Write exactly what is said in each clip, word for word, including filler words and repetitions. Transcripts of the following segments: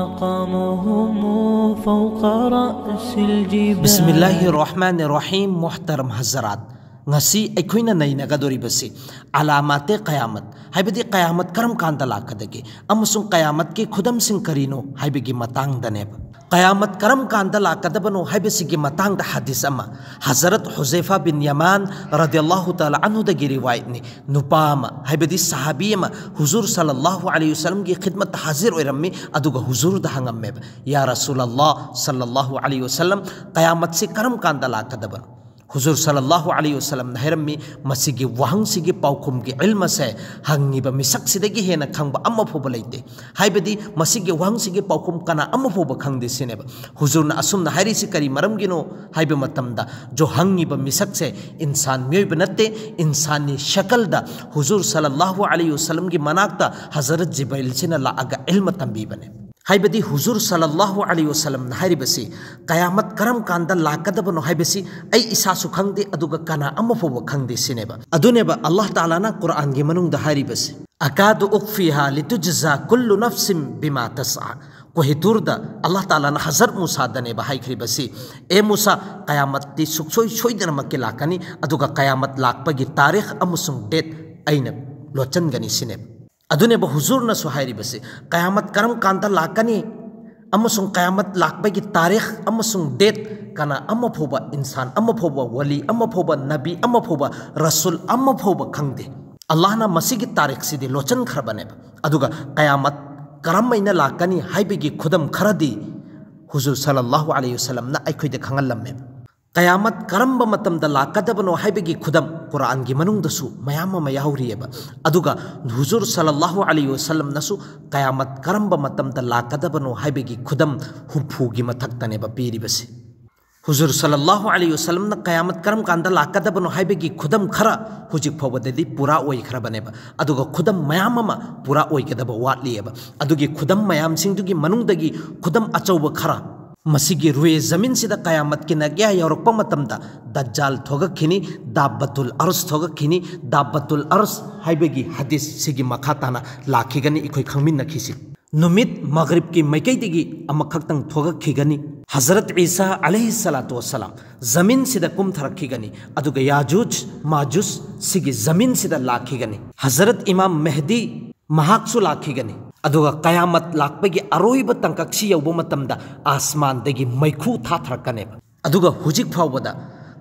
مقامهم فوق رأس الجبال. ꯕꯤꯁꯃꯤꯜꯂꯥꯍꯤꯔ ꯔꯍꯃꯥꯅꯤꯔ ꯔꯍꯤꯝ꯫ ꯃꯨꯍꯇꯔꯝ ꯍꯖꯔꯥꯠ, ꯉꯁꯤ ꯑꯩꯈꯣꯏꯅ ꯅꯩꯅꯒꯗꯧꯔꯤꯕꯁꯤ ꯑꯂꯥꯃꯥꯇꯦ ꯀꯌꯥꯃꯠ, ꯍꯥꯏꯕꯗꯤ ꯀꯌꯥꯃꯠ ꯀꯔꯝ ꯀꯥꯟꯗ ꯂꯥꯛꯀꯗꯒꯦ ꯑꯃꯁꯨꯡ ꯀꯌꯥꯃꯠꯀꯤ ꯈꯨꯗꯝꯁꯤꯡ ꯀꯔꯤꯅꯣ ꯍꯥꯏꯕꯒꯤ ꯃꯇꯥꯡꯗꯅꯦꯕ꯫ ꯀꯌꯥꯃꯠ ꯀꯔꯝ ꯀꯥꯟꯗ ꯂꯥꯛꯀꯗꯕꯅꯣ ꯍꯥꯏꯕꯁꯤꯒꯤ ꯃꯇꯥꯡꯗ ꯍꯗꯤꯁ ꯑꯃ ꯍꯖꯔꯠ ꯍꯨꯖꯩꯐꯥ ꯕꯤꯟ ꯌꯃꯥꯟ ꯔꯗꯤꯌꯜꯂꯥꯍꯨ ꯇꯥꯂꯥ ꯑꯟꯍꯨꯗꯒꯤ ꯔꯤꯋꯥꯌꯠꯅꯤ꯫ ꯅꯨꯄꯥ ꯑꯃ, ꯍꯥꯏꯕꯗꯤ ꯁꯍꯥꯕꯤ ꯑꯃ, ꯍꯨꯖꯨꯔ ꯁꯜꯂꯜꯂꯥꯍꯨ ꯑꯂꯩꯍꯤ ꯋꯁꯜꯂꯝꯒꯤ ꯈꯤꯗꯃꯠꯇ ꯍꯥꯖꯤꯔ ꯑꯣꯏꯔꯝꯃꯤ, ꯑꯗꯨꯒ ꯍꯨꯖꯨꯔꯗ ꯍꯪꯉꯝꯃꯦꯕ, "ꯌꯥ ꯔꯁꯨꯂꯜꯂꯥꯍ ꯁꯜꯂꯜꯂꯥꯍꯨ ꯑꯂꯩꯍꯤ ꯋꯁꯜꯂꯝ, ꯀꯌꯥꯃꯠꯁꯤ ꯀꯔꯝ ꯀꯥꯟꯗ ꯂꯥꯛꯀꯗꯕꯅꯣ?" ꯍꯨꯖꯨꯔ ꯁꯜꯂꯜꯂꯥꯍꯨ ꯑꯂꯩꯍꯤ ꯋꯁꯜꯂꯝꯅ ꯍꯥꯏꯔꯝꯃꯤ, "ꯃꯁꯤꯒꯤ ꯋꯥꯍꯪꯁꯤꯒꯤ ꯄꯥꯎꯈꯨꯝꯒꯤ ꯏꯜꯃꯁꯦ ꯍꯪꯉꯤꯕ ꯃꯤꯁꯛꯁꯤꯗꯒꯤ ꯍꯦꯟꯅ ꯈꯪꯕ ꯑꯃ ꯐꯥꯎꯕ ꯂꯩꯇꯦ"꯫ ꯍꯥꯏꯕꯗꯤ ꯃꯁꯤꯒꯤ ꯋꯥꯍꯪꯁꯤꯒꯤ ꯄꯥꯎꯈꯨꯝ ꯀꯅꯥ ꯑꯃ ꯐꯥꯎꯕ ꯈꯪꯗꯦ ꯁꯤꯅꯦꯕ꯫ ꯍꯨꯖꯨꯔꯅ ꯑꯁꯨꯝꯅ ꯍꯥꯏꯔꯤꯁꯤ ꯀꯔꯤ ꯃꯔꯝꯒꯤꯅꯣ ꯍꯥꯏꯕ ꯃꯇꯝꯗ, ꯖꯣ ꯍꯪꯉꯤꯕ ꯃꯤꯁꯛꯁꯦ ꯏꯟꯁꯥꯟ, ꯃꯤꯑꯣꯏꯕ ꯅꯠꯇꯦ, ꯏꯟꯁꯥꯟꯒꯤ ꯁꯀꯜꯗ ꯍꯨꯖꯨꯔ ꯁꯜꯂꯜꯂꯥꯍꯨ ꯑꯂꯩꯍꯤ ꯋꯁꯜꯂꯝꯒꯤ ꯃꯅꯥꯛꯇ ꯍꯖꯔꯠ ꯖꯤꯕ꯭ꯔꯤꯜꯁꯤꯅ ꯂꯥꯛꯑꯒ ꯏꯜꯃ ꯇꯝꯕꯤꯕꯅꯦ꯫ ꯍꯥꯏꯕꯗꯤ ꯍꯨꯖꯨꯔ ꯁꯜꯂꯜꯂꯥꯍꯨ ꯑꯂꯩꯍꯤ ꯋꯁꯜꯂꯝꯅ ꯍꯥꯏꯔꯤꯕꯁꯤ, "ꯀꯌꯥꯃꯠ ꯀꯔꯝ ꯀꯥꯟꯗ ꯂꯥꯛꯀꯗꯕꯅꯣ ꯍꯥꯏꯕꯁꯤ ꯑꯩ ꯏꯁꯥꯁꯨ ꯈꯪꯗꯦ, ꯑꯗꯨꯒ ꯀꯅꯥ ꯑꯃ ꯐꯥꯎꯕ ꯈꯪꯗꯦ" ꯁꯤꯅꯦꯕ꯫ ꯑꯗꯨꯅꯦꯕ ꯑꯜꯂꯥꯍ ꯇꯥꯂꯥꯅ ꯀꯨꯔꯥꯟꯒꯤ ꯃꯅꯨꯡꯗ ꯍꯥꯏꯔꯤꯕꯁꯤ, "ꯑꯀꯥꯗꯨ ꯎꯈꯐꯤꯍꯥ ꯂꯤꯇꯨꯖꯖꯥ ꯀꯨꯜꯂꯨ ꯅꯐꯁꯤꯝ ꯕꯤꯃꯥ ꯇꯁꯑ"꯫ ꯀꯣꯍꯤꯇꯨꯔꯗ ꯑꯜꯂꯥꯍ ꯇꯥꯂꯥꯅ ꯍꯖꯔꯠ ꯃꯨꯁꯥꯗꯅꯦꯕ ꯍꯥꯏꯈ꯭ꯔꯤꯕꯁꯤ, "ꯑꯦ ꯃꯨꯁꯥ, ꯀꯌꯥꯃꯠꯇꯤ ꯁꯨꯛꯁꯣꯏ ꯁꯣꯏꯗꯅꯃꯛꯀꯤ ꯂꯥꯛꯀꯅꯤ, ꯑꯗꯨꯒ ꯀꯌꯥꯃꯠ ꯂꯥꯛꯄꯒꯤ ꯇꯥꯔꯤꯈ ꯑꯃꯁꯨꯡ ꯗꯦꯠ ꯑꯩꯅ ꯂꯣꯠꯆꯟꯒꯅꯤ" ꯁꯤꯅꯦꯕ꯫ ꯑꯗꯨꯅꯦꯕ ꯍꯨꯖꯨꯔꯅꯁꯨ ꯍꯥꯏꯔꯤꯕꯁꯤ, "ꯀꯌꯥꯃꯠ ꯀꯔꯝ ꯀꯥꯟꯗ ꯂꯥꯛꯀꯅꯤ ꯑꯃꯁꯨꯡ ꯀꯌꯥꯃꯠ ꯂꯥꯛꯄꯒꯤ ꯇꯥꯔꯤꯈ ꯑꯃꯁꯨꯡ ꯗꯦꯠ ꯀꯅꯥ ꯑꯃ ꯐꯥꯎꯕ, ꯏꯟꯁꯥꯟ ꯑꯃ ꯐꯥꯎꯕ, ꯋꯥꯂꯤ ꯑꯃ ꯐꯥꯎꯕ, ꯅꯕꯤ ꯑꯃ ꯐꯥꯎꯕ, ꯔꯁꯨꯜ ꯑꯃ ꯐꯥꯎꯕ ꯈꯪꯗꯦ꯫ ꯑꯜꯂꯥꯍꯅ ꯃꯁꯤꯒꯤ ꯇꯥꯔꯤꯈꯁꯤꯗꯤ ꯂꯣꯠꯆꯟꯈ꯭ꯔꯕꯅꯦꯕ"꯫ ꯑꯗꯨꯒ ꯀꯌꯥꯃꯠ ꯀꯔꯝꯃꯥꯏꯅ ꯂꯥꯛꯀꯅꯤ ꯍꯥꯏꯕꯒꯤ ꯈꯨꯗꯝ ꯈꯔꯗꯤ ꯍꯨꯖꯨꯔ ꯁꯜꯂꯜꯂꯥꯍꯨ ꯑꯂꯩꯍꯤ ꯋꯁꯜꯂꯝꯅ ꯑꯩꯈꯣꯏꯗ ꯈꯪꯍꯜꯂꯝꯃꯦꯕ꯫ ꯀꯌꯥꯃꯠ ꯀꯔꯝꯕ ꯃꯇꯝꯗ ꯂꯥꯛꯀꯗꯕꯅꯣ ꯍꯥꯏꯕꯒꯤ ꯈꯨꯗꯝ ꯀꯨꯔꯥꯟꯒꯤ ꯃꯅꯨꯡꯗꯁꯨ ꯃꯌꯥꯝ ꯑꯃ ꯌꯥꯎꯔꯤꯑꯕ꯫ ꯑꯗꯨꯒ ꯍꯨꯖꯨꯔ ꯁꯜꯂꯜꯂꯥꯍꯨ ꯑꯂꯩꯍꯤ ꯋꯁꯜꯂꯝꯅꯁꯨ ꯀꯌꯥꯃꯠ ꯀꯔꯝꯕ ꯃꯇꯝꯗ ꯂꯥꯛꯀꯗꯕꯅꯣ ꯍꯥꯏꯕꯒꯤ ꯈꯨꯗꯝ ꯍꯨꯝꯐꯨꯒꯤ ꯃꯊꯛꯇꯅꯦꯕ ꯄꯤꯔꯤꯕꯁꯤ꯫ ꯍꯨꯖꯨꯔ ꯁꯜꯂꯜꯂꯥꯍꯨ ꯑꯂꯩꯍꯤ ꯋꯁꯜꯂꯝꯅ ꯀꯌꯥꯃꯠ ꯀꯔꯝ ꯀꯥꯟꯗ ꯂꯥꯛꯀꯗꯕꯅꯣ ꯍꯥꯏꯕꯒꯤ ꯈꯨꯗꯝ ꯈꯔ ꯍꯧꯖꯤꯛ ꯐꯥꯎꯕꯗꯗꯤ ꯄꯨꯔꯥ ꯑꯣꯏꯈ꯭ꯔꯕꯅꯦꯕ꯫ ꯑꯗꯨꯒ ꯈꯨꯗꯝ ꯃꯌꯥꯝ ꯑꯃ ꯄꯨꯔꯥ ꯑꯣꯏꯒꯗꯕ ꯋꯥꯠꯂꯤꯑꯕ꯫ ꯑꯗꯨꯒꯤ ꯈꯨꯗꯝ ꯃꯌꯥꯝꯁꯤꯡꯗꯨꯒꯤ ꯃꯅꯨꯡꯗꯒꯤ ꯈꯨꯗꯝ ꯑꯆꯧꯕ ꯈꯔ, ꯃꯁꯤꯒꯤ ꯔꯨꯌꯦ ꯖꯃꯤꯟꯁꯤꯗ ꯀꯌꯥꯃꯠꯀꯤ ꯅꯥꯒ꯭ꯌꯥ ꯌꯧꯔꯛꯄ ꯃꯇꯝꯗ ꯗꯖꯥꯜ ꯊꯣꯛꯂꯛꯈꯤꯅꯤ, ꯗꯥꯕꯠꯇꯨꯜ ꯑꯔꯁ ꯊꯣꯛꯂꯛꯈꯤꯅꯤ꯫ ꯗꯥꯕꯠꯇꯨꯜ ꯑꯔꯁ ꯍꯥꯏꯕꯒꯤ ꯍꯗꯤꯁ ꯁꯤꯒꯤ ꯃꯈꯥ ꯇꯥꯅ ꯂꯥꯛꯈꯤꯒꯅꯤ, ꯑꯩꯈꯣꯏ ꯈꯪꯃꯤꯟꯅꯈꯤꯁꯤ꯫ ꯅꯨꯃꯤꯠ ꯃꯒ꯭ꯔꯤꯕꯀꯤ ꯃꯥꯏꯀꯩꯗꯒꯤ ꯑꯃꯈꯛꯇꯪ ꯊꯣꯛꯂꯛꯈꯤꯒꯅꯤ꯫ ꯍꯖꯔꯠ ꯏꯁꯥ ꯑꯂꯩꯍꯤ ꯁꯂꯥꯇꯨ ꯋꯁꯁꯂꯥꯝ ꯖꯃꯤꯟꯁꯤꯗ ꯀꯨꯝꯊꯔꯛꯈꯤꯒꯅꯤ, ꯑꯗꯨꯒ ꯌꯥꯖꯨꯖ ꯃꯥꯖꯨꯖ ꯁꯤꯒꯤ ꯖꯃꯤꯟꯁꯤꯗ ꯂꯥꯛꯈꯤꯒꯅꯤ꯫ ꯍꯖꯔꯠ ꯏꯃꯥꯝ ꯃꯦꯍꯗꯤ ꯃꯍꯥꯛꯁꯨ ꯂꯥꯛꯈꯤꯒꯅꯤ, ꯑꯗꯨꯒ ꯀꯌꯥꯃꯠ ꯂꯥꯛꯄꯒꯤ ꯑꯔꯣꯏꯕ ꯇꯥꯡꯀꯛꯁꯤ ꯌꯧꯕ ꯃꯇꯝꯗ ꯑꯁꯃꯥꯟꯗꯒꯤ ꯃꯩꯈꯨ ꯊꯥꯊꯔꯛꯀꯅꯦꯕ꯫ ꯑꯗꯨꯒ ꯍꯧꯖꯤꯛ ꯐꯥꯎꯕꯗ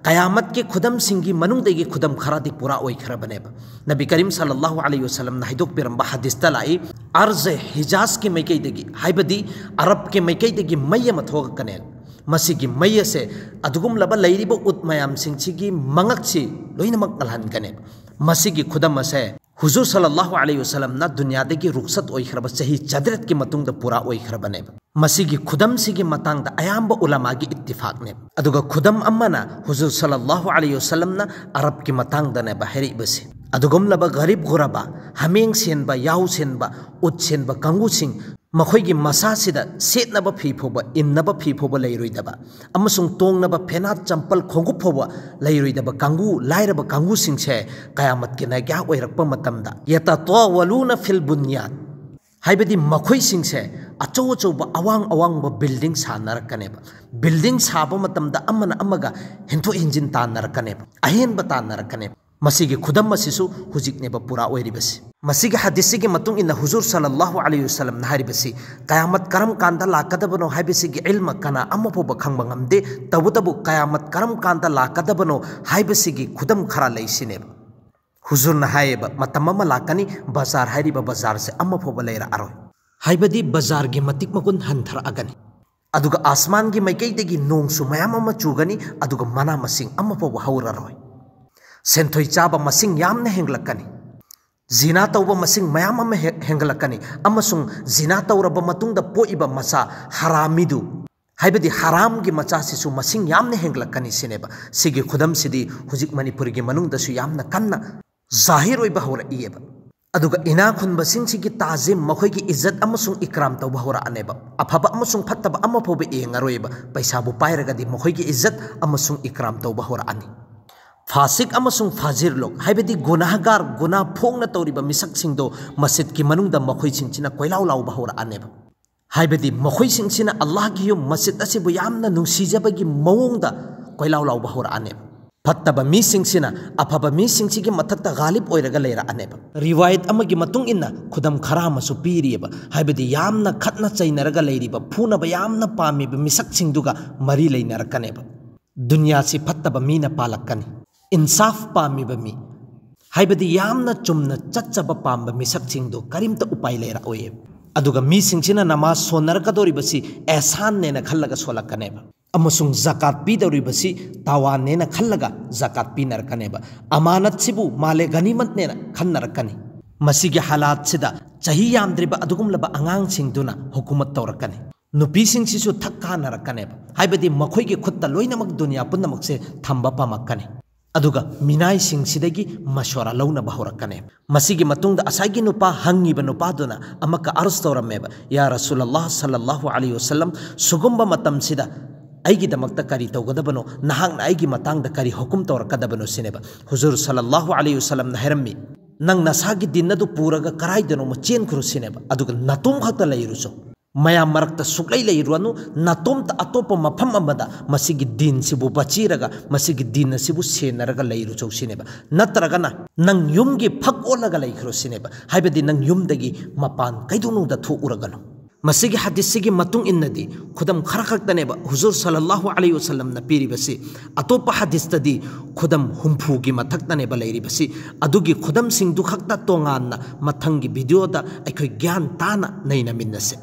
ꯀꯌꯥꯃꯠꯀꯤ ꯈꯨꯗꯝꯁꯤꯡꯒꯤ ꯃꯅꯨꯡꯗꯒꯤ ꯈꯨꯗꯝ ꯈꯔꯗꯤ ꯄꯨꯔꯥ ꯑꯣꯏꯈ꯭ꯔꯕꯅꯦꯕ꯫ ꯅꯕꯤ ꯀꯔꯤꯝ ꯁꯜꯂꯜꯂꯥꯍꯨ ꯑꯂꯩꯍꯤ ꯋꯁꯜꯂꯝꯅ ꯍꯥꯏꯗꯣꯛꯄꯤꯔꯝꯕ ꯍꯗꯤꯁꯇ ꯂꯥꯛꯏ, ꯑꯔꯖ ꯍꯤꯖꯥꯖꯀꯤ ꯃꯥꯏꯀꯩꯗꯒꯤ, ꯍꯥꯏꯕꯗꯤ ꯑꯔꯕꯀꯤ ꯃꯥꯏꯀꯩꯗꯒꯤ ꯃꯩ ꯑꯃ ꯊꯣꯛꯂꯛꯀꯅꯦꯕ꯫ ꯃꯁꯤꯒꯤ ꯃꯩ ꯑꯁꯦ ꯑꯗꯨꯒꯨꯝꯂꯕ ꯂꯩꯔꯤꯕ ꯎꯠ ꯃꯌꯥꯝꯁꯤꯡꯁꯤꯒꯤ ꯃꯉꯛꯁꯤ ꯂꯣꯏꯅꯃꯛ ꯉꯜꯍꯟꯒꯅꯦꯕ꯫ ꯃꯁꯤꯒꯤ ꯈꯨꯗꯝ ꯑꯁꯦ ꯍꯨꯖꯨꯔ ꯁꯜꯂꯜꯂꯥꯍꯨ ꯑꯂꯩꯍꯤ ꯋꯁꯜꯂꯝꯅ ꯗꯨꯅꯤꯌꯥꯗꯒꯤ ꯔꯨꯛꯁꯠ ꯑꯣꯏꯈ꯭ꯔꯕ ꯆꯍꯤ ꯆꯥꯇ꯭ꯔꯦꯠꯀꯤ ꯃꯇꯨꯡꯗ ꯄꯨꯔꯥ ꯑꯣꯏꯈ꯭ꯔꯕꯅꯦꯕ꯫ ꯃꯁꯤꯒꯤ ꯈꯨꯗꯝꯁꯤꯒꯤ ꯃꯇꯥꯡꯗ ꯑꯌꯥꯝꯕ ꯎꯂꯃꯥꯒꯤ ꯏꯠꯇꯤꯐꯥꯛꯅꯦꯕ꯫ ꯑꯗꯨꯒ ꯈꯨꯗꯝ ꯑꯃꯅ ꯍꯨꯖꯨꯔ ꯁꯜꯂꯜꯂꯥꯍꯨ ꯑꯂꯩꯍꯤ ꯋꯁꯜꯂꯝꯅ ꯑꯔꯕꯀꯤ ꯃꯇꯥꯡꯗꯅꯦꯕ ꯍꯥꯏꯔꯛꯏꯕꯁꯦ꯫ ꯑꯗꯨꯒꯨꯝꯂꯕ ꯒꯔꯤꯕ ꯒꯨꯔꯕꯥ, ꯍꯥꯃꯦꯡ ꯁꯦꯟꯕ, ꯌꯥꯎ ꯁꯦꯟꯕ, ꯎꯠ ꯁꯦꯟꯕ ꯀꯥꯡꯕꯨꯁꯤꯡ, ꯃꯈꯣꯏꯒꯤ ꯃꯁꯥꯁꯤꯗ ꯁꯦꯠꯅꯕ ꯐꯤ ꯐꯥꯎꯕ, ꯏꯟꯅꯕ ꯐꯤ ꯐꯥꯎꯕ ꯂꯩꯔꯣꯏꯗꯕ, ꯑꯃꯁꯨꯡ ꯇꯣꯡꯅꯕ ꯐꯦꯅꯥꯠ ꯆꯝꯄꯜ ꯈꯣꯡꯎꯞ ꯐꯥꯎꯕ ꯂꯩꯔꯣꯏꯗꯕ ꯀꯥꯡꯕꯨ, ꯂꯥꯏꯔꯕ ꯀꯥꯡꯕꯨꯁꯤꯡꯁꯦ ꯀꯌꯥꯃꯠꯀꯤ ꯅꯥꯏꯒꯥ ꯑꯣꯏꯔꯛꯄ ꯃꯇꯝꯗ, ꯌꯇꯇꯥꯋꯥꯂꯨꯅ ꯐꯤꯜ ꯕꯨꯟꯌꯥꯟ, ꯍꯥꯏꯕꯗꯤ ꯃꯈꯣꯏꯁꯤꯡꯁꯦ ꯑꯆꯧ ꯑꯆꯧꯕ ꯑꯋꯥꯡ ꯑꯋꯥꯡꯕ ꯕꯤꯜꯗꯤꯡ ꯁꯥꯟꯅꯔꯛꯀꯅꯦꯕ꯫ ꯕꯤꯜꯗꯤꯡ ꯁꯥꯕ ꯃꯇꯝꯗ ꯑꯃꯅ ꯑꯃꯒ ꯍꯦꯟꯊꯣꯛ ꯍꯦꯟꯖꯤꯟ ꯇꯥꯟꯅꯔꯛꯀꯅꯦꯕ, ꯑꯍꯦꯟꯕ ꯇꯥꯟꯅꯔꯛꯀꯅꯦꯕ꯫ ꯃꯁꯤꯒꯤ ꯈꯨꯗꯝ ꯑꯁꯤꯁꯨ ꯍꯧꯖꯤꯛꯅꯦꯕ ꯄꯨꯔꯥ ꯑꯣꯏꯔꯤꯕꯁꯤ꯫ ꯃꯁꯤꯒꯤ ꯍꯗꯤꯁꯁꯤꯒꯤ ꯃꯇꯨꯡ ꯏꯟꯅ ꯍꯨꯖꯨꯔ ꯁꯜꯂꯜꯂꯥꯍꯨ ꯑꯂꯩꯍꯤ ꯋꯁꯜꯂꯝꯅ ꯍꯥꯏꯔꯤꯕꯁꯤ, ꯀꯌꯥꯃꯠ ꯀꯔꯝ ꯀꯥꯟꯗ ꯂꯥꯛꯀꯗꯕꯅꯣ ꯍꯥꯏꯕꯁꯤꯒꯤ ꯏꯜꯃ ꯀꯅꯥ ꯑꯃ ꯐꯥꯎꯕ ꯈꯪꯕ ꯉꯝꯗꯦ꯫ ꯇꯧꯕꯇꯕꯨ ꯀꯌꯥꯃꯠ ꯀꯔꯝ ꯀꯥꯟꯗ ꯂꯥꯛꯀꯗꯕꯅꯣ ꯍꯥꯏꯕꯁꯤꯒꯤ ꯈꯨꯗꯝ ꯈꯔ ꯂꯩꯁꯤꯅꯦꯕ꯫ ꯍꯨꯖꯨꯔꯅ ꯍꯥꯏꯌꯦꯕ, ꯃꯇꯝ ꯑꯃ ꯂꯥꯛꯀꯅꯤ, ꯕꯖꯥꯔ ꯍꯥꯏꯔꯤꯕ ꯕꯖꯥꯔꯁꯦ ꯑꯃ ꯐꯥꯎꯕ ꯂꯩꯔꯛꯑꯔꯣꯏ, ꯍꯥꯏꯕꯗꯤ ꯕꯖꯥꯔꯒꯤ ꯃꯇꯤꯛ ꯃꯒꯨꯟ ꯍꯟꯊꯔꯛꯑꯒꯅꯤ꯫ ꯑꯗꯨꯒ ꯑꯁꯃꯥꯟꯒꯤ ꯃꯥꯏꯀꯩꯗꯒꯤ ꯅꯣꯡꯁꯨ ꯃꯌꯥꯝ ꯑꯃ ꯆꯨꯒꯅꯤ, ꯑꯗꯨꯒ ꯃꯅꯥ ꯃꯁꯤꯡ ꯑꯃ ꯐꯥꯎꯕ ꯍꯧꯔꯔꯣꯏ꯫ ꯁꯦꯟꯊꯣꯏ ꯆꯥꯕ ꯃꯁꯤꯡ ꯌꯥꯝꯅ ꯍꯦꯟꯒꯠꯂꯛꯀꯅꯤ꯫ ꯖꯤꯅꯥ ꯇꯧꯕ ꯃꯁꯤꯡ ꯃꯌꯥꯝ ꯑꯃ ꯍꯦ-, ꯍꯦꯟꯒꯠꯂꯛꯀꯅꯤ, ꯑꯃꯁꯨꯡ ꯖꯤꯅꯥ ꯇꯧꯔꯕ ꯃꯇꯨꯡꯗ ꯄꯣꯛꯏꯕ ꯃꯆꯥ ꯍꯔꯥꯃꯤꯗꯨ, ꯍꯥꯏꯕꯗꯤ ꯍꯔꯥꯝꯒꯤ ꯃꯆꯥꯁꯤꯁꯨ ꯃꯁꯤꯡ ꯌꯥꯝꯅ ꯍꯦꯟꯒꯠꯂꯛꯀꯅꯤ ꯁꯤꯅꯦꯕ꯫ ꯁꯤꯒꯤ ꯈꯨꯗꯝꯁꯤꯗꯤ ꯍꯧꯖꯤꯛ ꯃꯅꯤꯄꯨꯔꯒꯤ ꯃꯅꯨꯡꯗꯁꯨ ꯌꯥꯝꯅ ꯀꯟꯅ ꯖꯥꯍꯤꯔ ꯑꯣꯏꯕ ꯍꯧꯔꯛꯏꯑꯕ꯫ ꯑꯗꯨꯒ ꯏꯅꯥ ꯈꯨꯟꯕꯁꯤꯡꯁꯤꯒꯤ ꯇꯥꯖꯤꯝ, ꯃꯈꯣꯏꯒꯤ ꯏꯖꯠ ꯑꯃꯁꯨꯡ ꯏꯀ꯭ꯔꯥꯝ ꯇꯧꯕ ꯍꯧꯔꯛꯑꯅꯦꯕ꯫ ꯑꯐꯕ ꯑꯃꯁꯨꯡ ꯐꯠꯇꯕ ꯑꯃ ꯐꯥꯎꯕ ꯌꯦꯡꯉꯔꯣꯏꯕ꯫ ꯄꯩꯁꯥꯕꯨ ꯄꯥꯏꯔꯒꯗꯤ ꯃꯈꯣꯏꯒꯤ ꯏꯖꯠ ꯑꯃꯁꯨꯡ ꯏꯀ꯭ꯔꯥꯝ ꯇꯧꯕ ꯍꯧꯔꯛꯑꯅꯤ꯫ ꯐꯥꯁꯤꯛ ꯑꯃꯁꯨꯡ ꯐꯥꯖꯤꯔ ꯂꯣꯛ, ꯍꯥꯏꯕꯗꯤ ꯒꯨꯅꯥꯍꯒꯥꯔ, ꯒꯨꯅꯥ ꯐꯣꯡꯅ ꯇꯧꯔꯤꯕ ꯃꯤꯁꯛꯁꯤꯡꯗꯣ ꯃꯁꯖꯤꯗꯀꯤ ꯃꯅꯨꯡꯗ ꯃꯈꯣꯏꯁꯤꯡꯁꯤꯅ ꯀꯣꯏꯂꯥꯎ ꯂꯥꯎꯕ ꯍꯧꯔꯛꯑꯅꯦꯕ꯫ ꯍꯥꯏꯕꯗꯤ ꯃꯈꯣꯏꯁꯤꯡꯁꯤꯅ ꯑꯜꯂꯥꯍꯒꯤ ꯌꯨꯝ ꯃꯁꯖꯤꯗ ꯑꯁꯤꯕꯨ ꯌꯥꯝꯅ ꯅꯨꯡꯁꯤꯖꯕꯒꯤ ꯃꯑꯣꯡꯗ ꯀꯣꯏꯂꯥꯎ ꯂꯥꯎꯕ ꯍꯧꯔꯛꯑꯅꯦꯕ꯫ ꯐꯠꯇꯕ ꯃꯤꯁꯤꯡꯁꯤꯅ ꯑꯐꯕ ꯃꯤꯁꯤꯡꯁꯤꯒꯤ ꯃꯊꯛꯇ ꯒꯥꯂꯤꯕ ꯑꯣꯏꯔꯒ ꯂꯩꯔꯛꯑꯅꯦꯕ꯫ ꯔꯤꯋꯥꯌꯠ ꯑꯃꯒꯤ ꯃꯇꯨꯡ ꯏꯟꯅ ꯈꯨꯗꯝ ꯈꯔ ꯑꯃꯁꯨ ꯄꯤꯔꯤꯑꯕ, ꯍꯥꯏꯕꯗꯤ ꯌꯥꯝꯅ ꯈꯠꯅ ꯆꯩꯅꯔꯒ ꯂꯩꯔꯤꯕ, ꯐꯨꯅꯕ ꯌꯥꯝꯅ ꯄꯥꯝꯃꯤꯕ ꯃꯤꯁꯛꯁꯤꯡꯗꯨꯒ ꯃꯔꯤ ꯂꯩꯅꯔꯛꯀꯅꯦꯕ꯫ ꯗꯨꯅꯤꯌꯥꯁꯤ ꯐꯠꯇꯕ ꯃꯤꯅ ꯄꯥꯜꯂꯛꯀꯅꯤ꯫ ꯏꯟꯁꯥꯐ ꯄꯥꯝꯃꯤꯕ ꯃꯤ, ꯍꯥꯏꯕꯗꯤ ꯌꯥꯝꯅ ꯆꯨꯝꯅ ꯆꯠꯆꯕ ꯄꯥꯝꯕ ꯃꯤꯁꯛꯁꯤꯡꯗꯣ ꯀꯔꯤꯝꯇ ꯎꯄꯥꯏ ꯂꯩꯔꯛꯑꯣꯏꯌꯦꯕ꯫ ꯑꯗꯨꯒ ꯃꯤꯁꯤꯡꯁꯤꯅ ꯅꯃꯥꯖ ꯁꯣꯟꯅꯔꯛꯀꯗꯧꯔꯤꯕꯁꯤ ꯑꯦꯍꯁꯥꯟꯅꯦꯅ ꯈꯜꯂꯒ ꯁꯣꯜꯂꯛꯀꯅꯦꯕ꯫ ꯑꯃꯁꯨꯡ ꯖꯀꯥꯠ ꯄꯤꯗꯧꯔꯤꯕꯁꯤ ꯇꯥꯋꯥꯟꯅꯦꯅ ꯈꯜꯂꯒ ꯖꯀꯥꯠ ꯄꯤꯅꯔꯛꯀꯅꯦꯕ꯫ ꯑꯃꯥꯅꯠꯁꯤꯕꯨ ꯃꯥꯂꯦ ꯒꯅꯤꯃꯠꯅꯦꯅ ꯈꯟꯅꯔꯛꯀꯅꯤ꯫ ꯃꯁꯤꯒꯤ ꯍꯥꯂꯥꯠꯁꯤꯗ ꯆꯍꯤ ꯌꯥꯝꯗ꯭ꯔꯤꯕ ꯑꯗꯨꯒꯨꯝꯂꯕ ꯑꯉꯥꯡꯁꯤꯡꯗꯨꯅ ꯍꯨꯀꯨꯃꯠ ꯇꯧꯔꯛꯀꯅꯤ꯫ ꯅꯨꯄꯤꯁꯤꯡꯁꯤꯁꯨ ꯊꯛ ꯀꯥꯅꯔꯛꯀꯅꯦꯕ, ꯍꯥꯏꯕꯗꯤ ꯃꯈꯣꯏꯒꯤ ꯈꯨꯠꯇ ꯂꯣꯏꯅꯃꯛ ꯗꯨꯅꯤꯌꯥ ꯄꯨꯝꯅꯃꯛꯁꯦ ꯊꯝꯕ ꯄꯥꯝꯃꯛꯀꯅꯤ꯫ ꯑꯗꯨꯒ ꯃꯤꯅꯥꯏꯁꯤꯡꯁꯤꯗꯒꯤ ꯃꯁꯣꯔꯥ ꯂꯧꯅꯕ ꯍꯧꯔꯛꯀꯅꯦꯕ꯫ ꯃꯁꯤꯒꯤ ꯃꯇꯨꯡꯗ ꯉꯁꯥꯏꯒꯤ ꯅꯨꯄꯥ, ꯍꯪꯉꯤꯕ ꯅꯨꯄꯥꯗꯨꯅ ꯑꯃꯨꯛꯀ ꯑꯔꯖ ꯇꯧꯔꯝꯃꯦꯕ, "ꯌꯥ ꯔꯁꯨꯂꯜꯂꯥꯍ ꯁꯜꯂꯜꯂꯥꯍꯨ ꯑꯂꯩꯍꯤ ꯋꯁꯜꯂꯝ, ꯁꯤꯒꯨꯝꯕ ꯃꯇꯝꯁꯤꯗ ꯑꯩꯒꯤꯗꯃꯛꯇ ꯀꯔꯤ ꯇꯧꯒꯗꯕꯅꯣ, ꯅꯍꯥꯛꯅ ꯑꯩꯒꯤ ꯃꯇꯥꯡꯗ ꯀꯔꯤ ꯍꯨꯀꯨꯝ ꯇꯧꯔꯛꯀꯗꯕꯅꯣ?" ꯁꯤꯅꯦꯕ꯫ ꯍꯨꯖꯨꯔ ꯁꯜꯂꯜꯂꯥꯍꯨ ꯑꯂꯩꯍꯤ ꯋꯁꯜꯂꯝꯅ ꯍꯥꯏꯔꯝꯃꯤ, "ꯅꯪ ꯅꯁꯥꯒꯤ ꯗꯤꯟ ꯑꯗꯨ ꯄꯨꯔꯒ ꯀꯔꯥꯏꯗꯅꯣꯃ ꯆꯦꯟꯈ꯭ꯔꯣ" ꯁꯤꯅꯦꯕ, "ꯑꯗꯨꯒ ꯅꯇꯣꯝ ꯈꯛꯇ ꯂꯩꯔꯨꯆꯣ꯫ ꯃꯌꯥꯝ ꯃꯔꯛꯇ ꯁꯨꯛꯂꯩ ꯂꯩꯔꯨꯔꯅꯨ, ꯅꯇꯣꯝꯇ ꯑꯇꯣꯞꯄ ꯃꯐꯝ ꯑꯃꯗ ꯃꯁꯤꯒꯤ ꯗꯤꯟꯁꯤꯕꯨ ꯕꯆꯤꯔꯒ, ꯃꯁꯤꯒꯤ ꯗꯤꯟ ꯑꯁꯤꯕꯨ ꯁꯦꯟꯅꯔꯒ ꯂꯩꯔꯨꯆꯣ" ꯁꯤꯅꯦꯕ꯫ ꯅꯠꯇ꯭ꯔꯒꯅ ꯅꯪ ꯌꯨꯝꯒꯤ ꯐꯛ ꯑꯣꯜꯂꯒ ꯂꯩꯈ꯭ꯔꯣ ꯁꯤꯅꯦꯕ, ꯍꯥꯏꯕꯗꯤ ꯅꯪ ꯌꯨꯝꯗꯒꯤ ꯃꯄꯥꯟ ꯀꯩꯗꯧꯅꯨꯡꯗ ꯊꯣꯛꯎꯔꯒꯅꯨ꯫ ꯃꯁꯤꯒꯤ ꯍꯗꯤꯁꯁꯤꯒꯤ ꯃꯇꯨꯡ ꯏꯟꯅꯗꯤ ꯈꯨꯗꯝ ꯈꯔ ꯈꯛꯇꯅꯦꯕ ꯍꯨꯖꯨꯔ ꯁꯜꯂꯜꯂꯥꯍꯨ ꯑꯂꯩꯍꯤ ꯋꯁꯜꯂꯝꯅ ꯄꯤꯔꯤꯕꯁꯤ꯫ ꯑꯇꯣꯞꯄ ꯍꯗꯤꯁꯇꯗꯤ ꯈꯨꯗꯝ ꯍꯨꯝꯐꯨꯒꯤ ꯃꯊꯛꯇꯅꯦꯕ ꯂꯩꯔꯤꯕꯁꯤ꯫ ꯑꯗꯨꯒꯤ ꯈꯨꯗꯝꯁꯤꯡꯗꯨ ꯈꯛꯇ ꯇꯣꯉꯥꯟꯅ ꯃꯊꯪꯒꯤ ꯚꯤꯗꯤꯑꯣꯗ ꯑꯩꯈꯣꯏ ꯒ꯭ꯌꯥꯟ ꯇꯥꯅ ꯅꯩꯅꯃꯤꯟꯅꯁꯦ꯫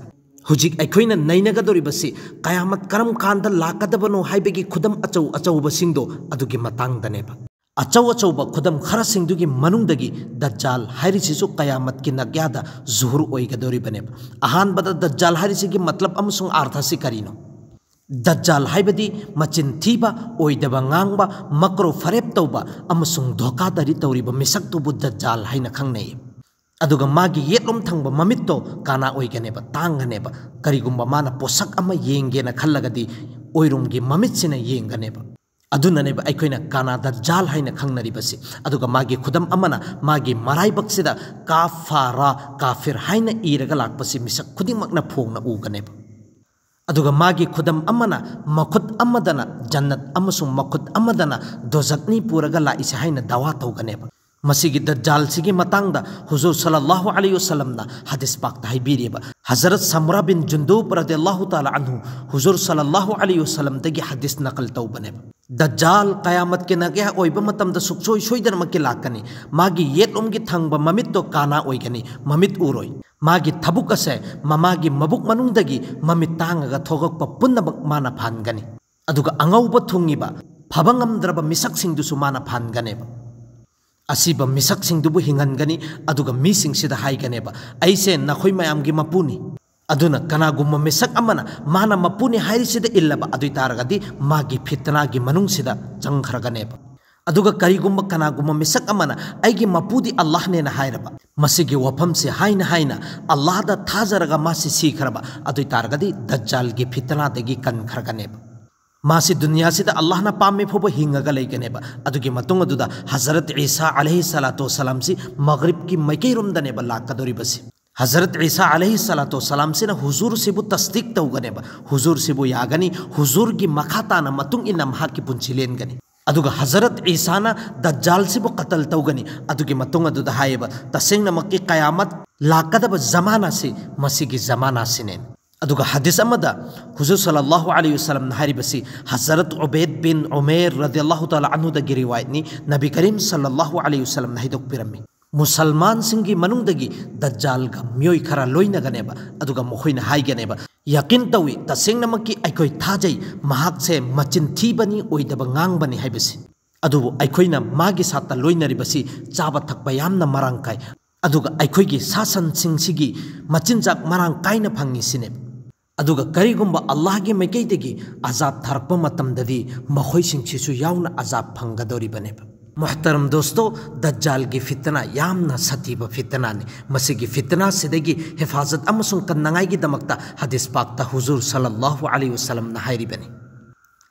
ꯍꯧꯖꯤꯛ ꯑꯩꯈꯣꯏꯅ ꯅꯩꯅꯒꯗꯧꯔꯤꯕꯁꯤ ꯀꯌꯥꯃꯠ ꯀꯔꯝ ꯀꯥꯟꯗ ꯂꯥꯛꯀꯗꯕꯅꯣ ꯍꯥꯏꯕꯒꯤ ꯈꯨꯗꯝ ꯑꯆꯧ ꯑꯆꯧꯕꯁꯤꯡꯗꯣ ꯑꯗꯨꯒꯤ ꯃꯇꯥꯡꯗꯅꯦꯕ꯫ ꯑꯆꯧ ꯑꯆꯧꯕ ꯈꯨꯗꯝ ꯈꯔꯁꯤꯡꯗꯨꯒꯤ ꯃꯅꯨꯡꯗꯒꯤ ꯗꯖꯥꯜ ꯍꯥꯏꯔꯤꯁꯤꯁꯨ ꯀꯌꯥꯃꯠꯀꯤ ꯅꯥꯛꯌꯥꯗ ꯖꯨꯍꯨꯔ ꯑꯣꯏꯒꯗꯧꯔꯤꯕꯅꯦꯕ꯫ ꯑꯍꯥꯟꯕꯗ ꯗꯖꯥꯜ ꯍꯥꯏꯔꯤꯁꯤꯒꯤ ꯃꯇꯂꯕ ꯑꯃꯁꯨꯡ ꯑꯥꯔꯊꯁꯤ ꯀꯔꯤꯅꯣ? ꯗꯖꯥꯜ ꯍꯥꯏꯕꯗꯤ ꯃꯆꯤꯟ ꯊꯤꯕ, ꯑꯣꯏꯗꯕ ꯉꯥꯡꯕ, ꯃꯀ꯭ꯔꯣ ꯐꯔꯦꯞ ꯇꯧꯕ ꯑꯃꯁꯨꯡ ꯙꯣꯀꯥꯗꯔꯤ ꯇꯧꯔꯤꯕ ꯃꯤꯁꯛꯇꯨꯕꯨ ꯗꯖꯥꯜ ꯍꯥꯏꯅ ꯈꯪꯅꯩ꯫ ꯑꯗꯨꯒ ꯃꯥꯒꯤ ꯌꯦꯠꯂꯣꯝ ꯊꯪꯕ ꯃꯃꯤꯠꯇꯣ ꯀꯥꯅꯥ ꯑꯣꯏꯒꯅꯦꯕ, ꯇꯥꯡꯒꯅꯦꯕ꯫ ꯀꯔꯤꯒꯨꯝꯕ ꯃꯥꯅ ꯄꯣꯠꯁꯛ ꯑꯃ ꯌꯦꯡꯒꯦꯅ ꯈꯜꯂꯒꯗꯤ ꯑꯣꯏꯔꯣꯝꯒꯤ ꯃꯃꯤꯠꯁꯤꯅ ꯌꯦꯡꯒꯅꯦꯕ꯫ ꯑꯗꯨꯅꯅꯦꯕ ꯑꯩꯈꯣꯏꯅ ꯀꯥꯅꯥ ꯗꯖꯥꯜ ꯍꯥꯏꯅ ꯈꯪꯅꯔꯤꯕꯁꯤ꯫ ꯑꯗꯨꯒ ꯃꯥꯒꯤ ꯈꯨꯗꯝ ꯑꯃꯅ ꯃꯥꯒꯤ ꯃꯔꯥꯏꯕꯛꯁꯤꯗ ꯀꯥꯐꯥꯔꯥ ꯀꯥꯐꯤꯔ ꯍꯥꯏꯅ ꯏꯔꯒ ꯂꯥꯛꯄꯁꯤ ꯃꯤꯁꯛ ꯈꯨꯗꯤꯡꯃꯛꯅ ꯐꯣꯡꯅ ꯎꯒꯅꯦꯕ꯫ ꯑꯗꯨꯒ ꯃꯥꯒꯤ ꯈꯨꯗꯝ ꯑꯃꯅ ꯃꯈꯨꯠ ꯑꯃꯗꯅ ꯖꯟꯅꯠ ꯑꯃꯁꯨꯡ ꯃꯈꯨꯠ ꯑꯃꯗꯅ ꯗꯣꯖꯛꯅꯤ ꯄꯨꯔꯒ ꯂꯥꯛꯏꯁꯦ ꯍꯥꯏꯅ ꯗꯥꯋꯥ ꯇꯧꯒꯅꯦꯕ꯫ ꯃꯁꯤꯒꯤ ꯗꯖꯥꯜꯁꯤꯒꯤ ꯃꯇꯥꯡꯗ ꯍꯨꯖꯨꯔ ꯁꯜꯂꯜꯂꯥꯍꯨ ꯑꯂꯩꯍꯤ ꯋꯁꯜꯂꯝꯅ ꯍꯗꯤꯁ ꯄꯥꯛꯇ ꯍꯥꯏꯕꯤꯔꯤꯕ꯫ ꯍꯖꯔꯠ ꯁꯝꯔꯥ ꯕꯤꯟ ꯖꯨꯟꯗꯨꯕ ꯔꯗꯤꯌꯜꯂꯥꯍꯨ ꯇꯥꯂꯥ ꯑꯟꯍꯨ ꯍꯨꯖꯨꯔ ꯁꯜꯂꯜꯂꯥꯍꯨ ꯑꯂꯩꯍꯤ ꯋꯁꯜꯂꯝꯗꯒꯤ ꯍꯗꯤꯁ ꯅꯀꯜ ꯇꯧꯕꯅꯦꯕ꯫ ꯗꯖꯥꯜ ꯀꯌꯥꯃꯠꯀꯤ ꯅꯥꯒꯥ ꯑꯣꯏꯕ ꯃꯇꯝꯗ ꯁꯨꯛꯁꯣꯏ ꯁꯣꯏꯗꯅꯃꯛꯀꯤ ꯂꯥꯛꯀꯅꯤ꯫ ꯃꯥꯒꯤ ꯌꯦꯠꯂꯣꯝꯒꯤ ꯊꯪꯕ ꯃꯃꯤꯠꯇꯣ ꯀꯥꯅꯥ ꯑꯣꯏꯒꯅꯤ, ꯃꯃꯤꯠ ꯎꯔꯣꯏ꯫ ꯃꯥꯒꯤ ꯊꯕꯨꯛ ꯑꯁꯦ ꯃꯃꯥꯒꯤ ꯃꯕꯨꯛ ꯃꯅꯨꯡꯗꯒꯤ ꯃꯃꯤꯠ ꯇꯥꯡꯉꯒ ꯊꯣꯛꯂꯛꯄ ꯄꯨꯝꯅꯃꯛ ꯃꯥꯅ ꯐꯥꯟꯒꯅꯤ꯫ ꯑꯗꯨꯒ ꯑꯉꯧꯕ ꯊꯨꯡꯉꯤꯕ, ꯐꯕ ꯉꯝꯗ꯭ꯔꯕ ꯃꯤꯁꯛꯁꯤꯡꯗꯨꯁꯨ ꯃꯥꯅ ꯐꯥꯟꯒꯅꯦꯕ꯫ ꯑꯁꯤꯕ ꯃꯤꯁꯛꯁꯤꯡꯗꯨꯕꯨ ꯍꯤꯡꯍꯟꯒꯅꯤ꯫ ꯑꯗꯨꯒ ꯃꯤꯁꯤꯡꯁꯤꯗ ꯍꯥꯏꯒꯅꯦꯕ, "ꯑꯩꯁꯦ ꯅꯈꯣꯏ ꯃꯌꯥꯝꯒꯤ ꯃꯄꯨꯅꯤ꯫ ꯑꯗꯨꯅ ꯀꯅꯥꯒꯨꯝꯕ ꯃꯤꯁꯛ ꯑꯃꯅ ꯃꯥꯅ ꯃꯄꯨꯅꯤ ꯍꯥꯏꯔꯤꯁꯤꯗ ꯏꯜꯂꯕ ꯑꯗꯨ ꯑꯣꯏ ꯇꯥꯔꯒꯗꯤ ꯃꯥꯒꯤ ꯐꯤꯇꯅꯥꯒꯤ ꯃꯅꯨꯡꯁꯤꯗ ꯆꯪꯈ꯭ꯔꯒꯅꯦꯕ꯫ ꯑꯗꯨꯒ ꯀꯔꯤꯒꯨꯝꯕ ꯀꯅꯥꯒꯨꯝꯕ ꯃꯤꯁꯛ ꯑꯃꯅ ꯑꯩꯒꯤ ꯃꯄꯨꯗꯤ ꯑꯜꯂꯥꯍꯅꯦꯅ ꯍꯥꯏꯔꯕ, ꯃꯁꯤꯒꯤ ꯋꯥꯐꯝꯁꯤ ꯍꯥꯏꯅ ꯍꯥꯏꯅ ꯑꯜꯂꯥꯍꯗ ꯊꯥꯖꯔꯒ ꯃꯥꯁꯤ ꯁꯤꯈ꯭ꯔꯕ ꯑꯗꯨ ꯑꯣꯏ ꯇꯥꯔꯒꯗꯤ ꯗꯖꯥꯜꯒꯤ ꯐꯤꯇꯅꯥꯗꯒꯤ ꯀꯟꯈ꯭ꯔꯒꯅꯦꯕ꯫ ꯃꯥꯁꯤ ꯗꯨꯅꯤꯌꯥꯁꯤꯗ ꯑꯜꯂꯥꯍꯅ ꯄꯥꯝꯃꯤ ꯐꯥꯎꯕ ꯍꯤꯡꯉꯒ ꯂꯩꯒꯅꯦꯕ꯫ ꯑꯗꯨꯒꯤ ꯃꯇꯨꯡ ꯑꯗꯨꯗ ꯍꯖꯔꯠ ꯏꯁꯥ ꯑꯂꯩꯍꯤ ꯁꯂꯥꯇꯨ ꯋꯁꯂꯥꯝꯁꯤ ꯃꯒ꯭ꯔꯤꯕꯀꯤ ꯃꯥꯏꯀꯩꯔꯣꯝꯗꯅꯦꯕ ꯂꯥꯛꯀꯗꯧꯔꯤꯕꯁꯤ꯫ ꯍꯖꯔꯠ ꯏꯁꯥ ꯑꯂꯩꯍꯤ ꯁꯂꯥꯇꯨ ꯋꯁꯂꯥꯝꯁꯤꯅ ꯍꯨꯖꯨꯔꯁꯤꯕꯨ ꯇꯁꯗꯤꯛ ꯇꯧꯒꯅꯦꯕ꯫ ꯍꯨꯖꯨꯔꯁꯤꯕꯨ ꯌꯥꯒꯅꯤ, ꯍꯨꯖꯨꯔꯒꯤ ꯃꯈꯥ ꯇꯥꯅ ꯃꯇꯨꯡ ꯏꯟꯅ ꯃꯍꯥꯛꯀꯤ ꯄꯨꯟꯁꯤ ꯂꯦꯟꯒꯅꯤ꯫ ꯑꯗꯨꯒ ꯍꯖꯔꯠ ꯏꯁꯥꯅ ꯗꯖꯥꯜꯁꯤꯕꯨ ꯀꯇꯜ ꯇꯧꯒꯅꯤ꯫ ꯑꯗꯨꯒꯤ ꯃꯇꯨꯡ ꯑꯗꯨꯗ ꯍꯥꯏꯌꯦꯕ, ꯇꯁꯦꯡꯅꯃꯛꯀꯤ ꯀꯌꯥꯃꯠ ꯂꯥꯛꯀꯗꯕ ꯖꯃꯥꯅꯥꯁꯤ ꯃꯁꯤꯒꯤ ꯖꯃꯥꯅꯥꯁꯤꯅꯦ꯫ ꯑꯗꯨꯒ ꯍꯗꯤꯁ ꯑꯃꯗ ꯍꯨꯖꯨꯔ ꯁꯜꯂꯜꯂꯥꯍꯨ ꯑꯂꯩꯍꯤ ꯋꯁꯜꯂꯝꯅ ꯍꯥꯏꯔꯤꯕꯁꯤ ꯍꯖꯔꯠ ꯎꯕꯩꯗ ꯕꯤꯟ ꯎꯃꯦꯔ ꯔꯗꯤꯌꯜꯂꯥꯍꯨ ꯇꯥꯂꯥ ꯑꯟꯍꯨꯗꯒꯤ ꯔꯤꯋꯥꯌꯠꯅꯤ꯫ ꯅꯕꯤ ꯀꯔꯤꯝ ꯁꯜꯂꯜꯂꯥꯍꯨ ꯑꯂꯩꯍꯤ ꯋꯁꯜꯂꯝꯅ ꯍꯥꯏꯗꯣꯛꯄꯤꯔꯝꯃꯤ, ꯃꯨꯁꯜꯃꯥꯟꯁꯤꯡꯒꯤ ꯃꯅꯨꯡꯗꯒꯤ ꯗꯖꯥꯜꯒ ꯃꯤꯑꯣꯏ ꯈꯔ ꯂꯣꯏꯅꯒꯅꯦꯕ꯫ ꯑꯗꯨꯒ ꯃꯈꯣꯏꯅ ꯍꯥꯏꯒꯅꯦꯕ, "ꯌꯥꯀꯤꯟ ꯇꯧꯏ, ꯇꯁꯦꯡꯅꯃꯛꯀꯤ ꯑꯩꯈꯣꯏ ꯊꯥꯖꯩ, ꯃꯍꯥꯛꯁꯦ ꯃꯆꯤꯟ ꯊꯤꯕꯅꯤ, ꯑꯣꯏꯗꯕ ꯉꯥꯡꯕꯅꯤ ꯍꯥꯏꯕꯁꯤ꯫ ꯑꯗꯨꯕꯨ ꯑꯩꯈꯣꯏꯅ ꯃꯥꯒꯤ ꯁꯥꯠꯇ ꯂꯣꯏꯅꯔꯤꯕꯁꯤ ꯆꯥꯕ ꯊꯛꯄ ꯌꯥꯝꯅ ꯃꯔꯥꯡ ꯀꯥꯏ, ꯑꯗꯨꯒ ꯑꯩꯈꯣꯏꯒꯤ ꯁꯥ ꯁꯟꯁꯤꯡꯁꯤꯒꯤ ꯃꯆꯤꯟꯖꯥꯛ ꯃꯔꯥꯡ ꯀꯥꯏꯅ ꯐꯪꯉꯤ ꯁꯤꯅꯦꯕ꯫ ꯑꯗꯨꯒ ꯀꯔꯤꯒꯨꯝꯕ ꯑꯜꯂꯥꯍꯒꯤ ꯃꯥꯏꯀꯩꯗꯒꯤ ꯑꯖꯥꯕ ꯊꯥꯔꯛꯄ ꯃꯇꯝꯗꯗꯤ ꯃꯈꯣꯏꯁꯤꯡꯁꯤꯁꯨ ꯌꯥꯎꯅ ꯑꯖꯥꯕ ꯐꯪꯒꯗꯧꯔꯤꯕꯅꯦꯕ꯫" ꯃꯨꯍꯇꯔꯝ ꯗꯣꯁꯇꯣ, ꯗꯖꯥꯜꯒꯤ ꯐꯤꯇꯅꯥ ꯌꯥꯝꯅ ꯁꯥꯊꯤꯕ ꯐꯤꯇꯅꯥꯅꯤ꯫ ꯃꯁꯤꯒꯤ ꯐꯤꯇꯅꯥꯁꯤꯗꯒꯤ ꯍꯤꯐꯥꯖꯠ ꯑꯃꯁꯨꯡ ꯀꯟꯅꯉꯥꯏꯒꯤꯗꯃꯛꯇ ꯍꯗꯤꯁ ꯄꯥꯛꯇ ꯍꯨꯖꯨꯔ ꯁꯜꯂꯜꯂꯥꯍꯨ ꯑꯂꯩꯍꯤ ꯋꯁꯜꯂꯝꯅ ꯍꯥꯏꯔꯤꯕꯅꯤ꯫